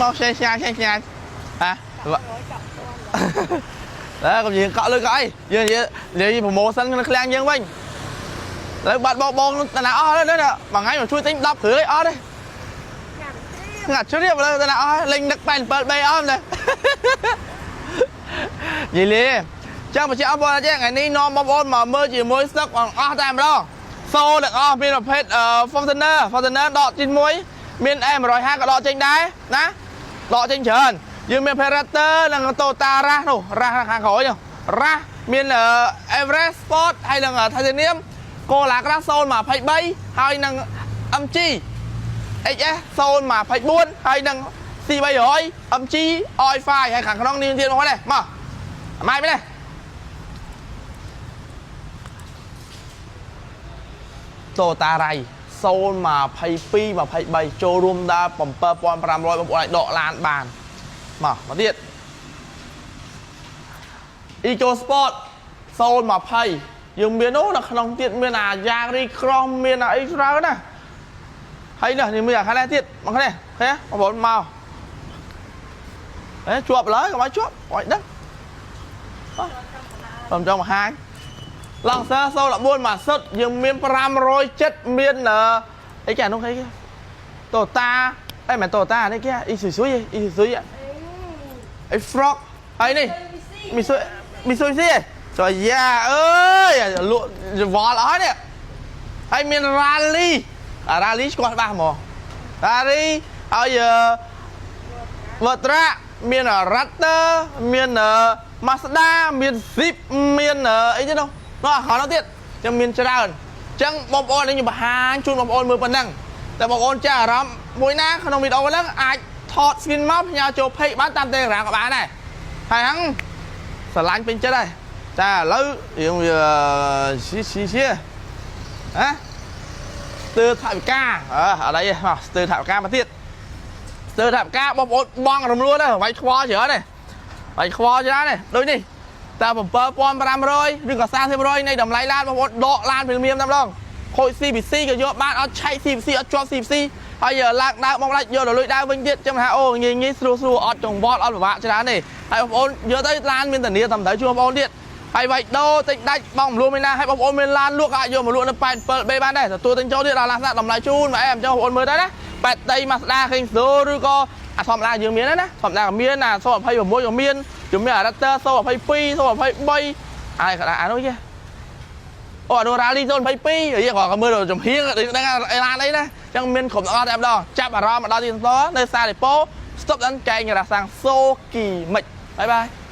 មកឆ្ងាយឆ្ងាយឆ្ងាយឆ្ងាយហ៎ រយចាប់ពាន់ តែកុំយើងកក់លុយកក់អីយើងនិយាយនិយាយ promotion ក្នុងឃ្លាំងយើងវិញទៅបាត់បងបងតាណាអស់ហើយនេះមួយថ្ងៃមកជួយទិញ10គ្រឿងអីអត់ទេ ញ៉ាំជ្រាប ងាត់ជ្រាបលើតាណាអស់លេងនឹក87 B អស់ណានិយាយលេចាំបញ្ជាក់បងប្អូនចេះថ្ងៃនេះនាំបងប្អូនមកមើលជាមួយស្លឹកបងអស់តែម្ដងសូទាំងអស់មានប្រភេទ Fortuner Fortuner ដកទី1មាន M150 ក៏ដកចេញដែរណាដកចេញច្រើនយើងមាន Predator និង Toyota Rush នោះ Rush ខាងក្រោយនោះ Rush មាន Everest Sport ហើយនិង Titanium Corolla Cross 023ហើយនិង MG XS 024ហើយនិង C300 MG i5 ហើយខាងក្នុងនេះទៀតមកនេះមកអាម៉ៃមែនទេ Toyota រៃ022 23ចូលរួមដល់7500បងប្អូនអាចដកឡានបានមកមកទៀត Eco Sport 020យើងមានអូនៅក្នុងទៀតមានអា Yaris Cross មានអាអីច្រើនណាស់ហើយនេះនេះមានអាខាងនេះទៀតមកខាងនេះឃើញទេបងប្អូនមកអេជាប់ឡើយកុំឲ្យជាប់អត់ដឹងខ្ញុំចង់បង្ហាញ Lancer 014មួយសុទ្ធយើងមាន570មានអីគេអានោះអីគេ Toyota អីមិន Toyota នេះគេ Isuzu Isuzu អី Frog ហើយនេះ មីស៊ុយមីស៊ុយស៊ីចុយយ៉ាអើយលក់វល់អស់នេះហើយមាន rally អា rally ស្គាល់ច្បាស់ហ្មង rally ហើយវត្រាមាន Raptor មាន Mazda មាន Zip មានអីទៀតនោះនោះអាក្រនោះទៀតចឹងមានច្រើនចឹងបងប្អូននេះខ្ញុំបង្ហាញជូនបងប្អូនមើលប៉ុណ្ណឹងតែបងប្អូនចាអារម្មណ៍មួយណាក្នុងវីដេអូហ្នឹងអាចថត screen មកផ្ញើចូល page បានតាម Telegram ក៏បានដែរហើយហ្នឹង ស្រឡាញ់ពេញចិត្តហើយតែឥឡូវរឿងវាស៊ីស៊ីស៊ីហ៎ស្ទើថវិកាអើអត់អីទេមកស្ទើថវិកាមកទៀតស្ទើថវិកាបងប្អូនបងរំលួនដែរវាយខ្វល់ច្រើនទេវាយខ្វល់ច្រើនទេដូចនេះតែ7500ឬក៏30%នៃតម្លៃឡានបងប្អូនដកឡានភ្លាមៗតែម្ដងខូច CBC ក៏យកបានអត់ឆែក CBC អត់ជាប់ CBC ហើយឡើងដើមមកឡាច់យកដល់លុយដើមវិញទៀតចាំថាអូងាយងាយស្រួលស្រួលអត់ចង្វល់អត់ពិបាកច្រើនទេហើយបងប្អូនយកទៅឡានមានធានាតាមត្រូវជួបងប្អូនទៀតហើយវាយដូរតិចដាច់បងមលួមានណាហើយបងប្អូនមានឡានលក់ក៏អាចយកមកលក់នៅ 87B បានដែរទទួលទិញចូលទៀតដល់ឡានស្នាក់តម្លៃជូនមកអែមចុះបងប្អូនមើលទៅណាប៉ែតដី Mazda ឃើញស្រួលឬក៏អាធម្មតាយើងមានណាធម្មតាក៏មានអា026ក៏មានយើងមានអា Raptor 022 023ហើយក៏អានោះគេ អូអានោះ Rally 022យើងគ្រាន់តែមើលចំហៀងដឹងអីឡានអីណាអញ្ចឹងមានគ្រប់ទាំងអស់តែម្ដងចាប់អារម្មណ៍មកដល់ទីសនៅសារីប៉ូស្តុបដល់កែងរ៉ាសាំងសូគីមិច bye bye.